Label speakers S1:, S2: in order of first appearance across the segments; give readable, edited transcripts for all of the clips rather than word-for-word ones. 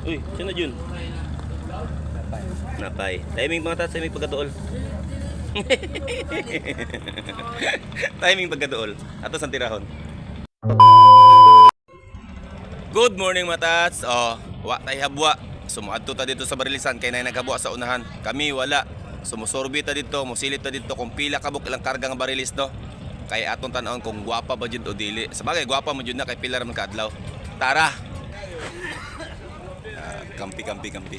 S1: Uy, sino Jun? Napay. Timing mga tats, timing pagkatuol. Timing pagkatuol. Ato sa tirahon. Good morning, matats. Oh, wa tay habwa. Sumuadto ta dito sa Barilisan kay nay naghabwa sa unahan. Kami wala. Sumusorbi ta dito, musilip ta dito kung pila kabuk ilang karga nga barilis, no. Kay atong tan-awon kung gwapa ba jud o dili. Sa bagay gwapa mo jud na kay pila ra man kaadlaw. Tara. Ah, kampi kampi kampi.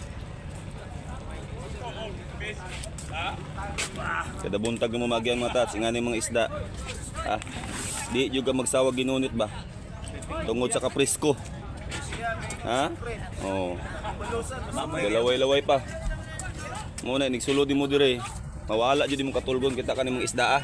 S1: Kada buntag mo magyang mga tats, ingani mga isda. Ah, di juga magsawa ginunit ba? Tungod sa kapresko. Ha? Oo. Galaway-laway pa. Muna, nigsulod mo dire. Mawala jud imong katulgon kita kani mga isda ah.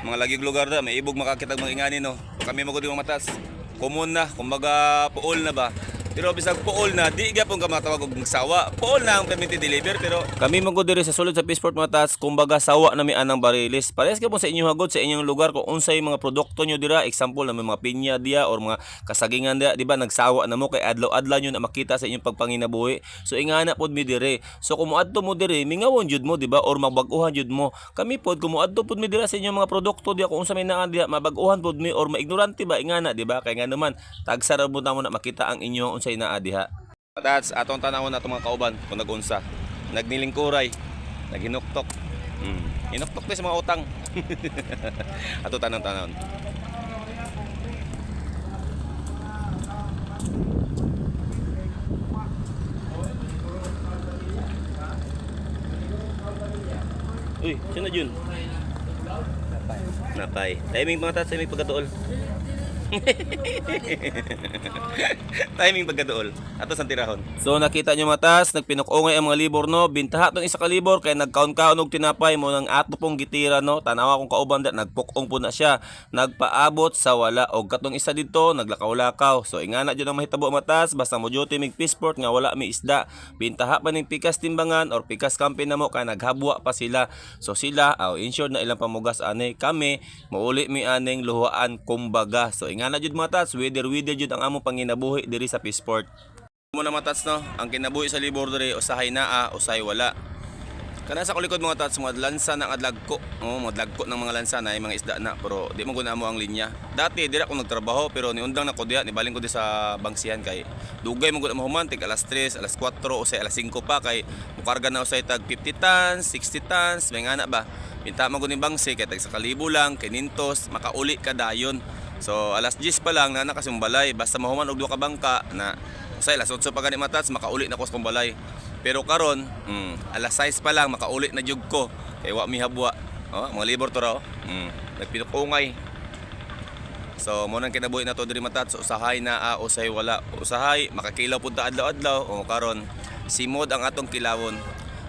S1: Mga lagig lugar na, may ibog makakita mga ingani, no. Kami magud mga matas. Common na, kumbaga puol na ba. Pero bisag puol na, di gyapon ka matawag og sawa. Puol na ang permit deliver pero kami magud diri sa sulod sa Peaceport, mga tats, kumbaga sawa na mi anang barilis. Parehas gyapon sa inyong hagod sa inyong lugar kung unsay mga produkto nyo dira, example na may mga pinya diya or mga kasagingan diya, di ba nagsawa na mo kay adlaw-adlaw nyo na makita sa inyong pagpanginabuhi. So ingana pod mi dire. So kung moadto mo dire, mingawon jud mo, di ba? Or mabag-uhan jud mo. Kami pod kung moadto pod mi dira sa inyong mga produkto diya kung unsa may naa diya, mabag-uhan pod mi or maignorante ba ingana, di ba? Kay nga naman tagsa ra mo na makita ang inyong unsay naa diha. Tats, atong tanawon na atong mga kauban kung nagunsa. Nagnilingkuray, naghinuktok. Hinuktok sa mga utang. Ato tanong-tanawon. Uy, sino Jun? Napay. Timing mga tats, timing pagkatuol. Timing pagkaduol. Ato sa tirahon. So nakita nyo matas, nagpinukungay ang mga libor, no. Bintaha tong isa ka libor kay nagkaon-kaon og tinapay mo nang ato pong gitira, no. Tanawa kong kauban da nagpukong po na siya. Nagpaabot sa wala og katong isa didto naglakaw-lakaw. So ingana jud ang mahitabo matas basta mo duty mig passport nga wala mi isda. Bintaha pa ning pikas timbangan or pikas kampi namo kay naghabwa pa sila. So sila aw insured na ilang pamugas ani kami mauli mi aning luhaan kumbaga. So ingana jud matas, weather weather jud ang among panginabuhi diri sa passport. Mo na matats, no, ang kinabuhi sa libor diri usahay naa, usahay wala. Kana sa kulikod mga tats, mga lansa ng adlagko. Oh, mga adlagko ng mga lansa na mga isda na pero di mo guna mo ang linya. Dati dira ako nagtrabaho pero niundang na ko diha, nibalin ko di sa Bangsihan kay dugay mo gud mahuman tig alas 3, alas 4 usay alas 5 pa kay mukarga na usay tag 50 tons, 60 tons, may ngana ba. Pinta mo gud ni Bangsi kay tag sa kalibo lang, kay Nintos, makauli ka dayon. So alas 10 pa lang na nakasumbalay basta mahuman og duha ka bangka na usay alas 8 pa gani matats makauli na ko sa kumbalay. Pero karon, alas 6 pa lang makauli na jud ko. Kay wa mi habwa. Oh, mga libor to raw. Nagpinukungay. So mo nang kinabuhi na to diri matats, usahay na ah, usahay wala. Usahay makakilaw pud ta adlaw-adlaw o karon simod ang atong kilawon.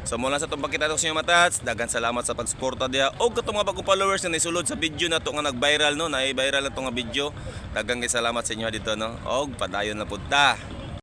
S1: So mo lang sa itong pagkita sa inyo matats, daghan salamat sa pagsuporta diha og katong mga bagong followers na nisulod sa video na to nga nag-viral no, na viral na to nga video. Daghang kay salamat sa inyo dito no. Og padayon na pud ta.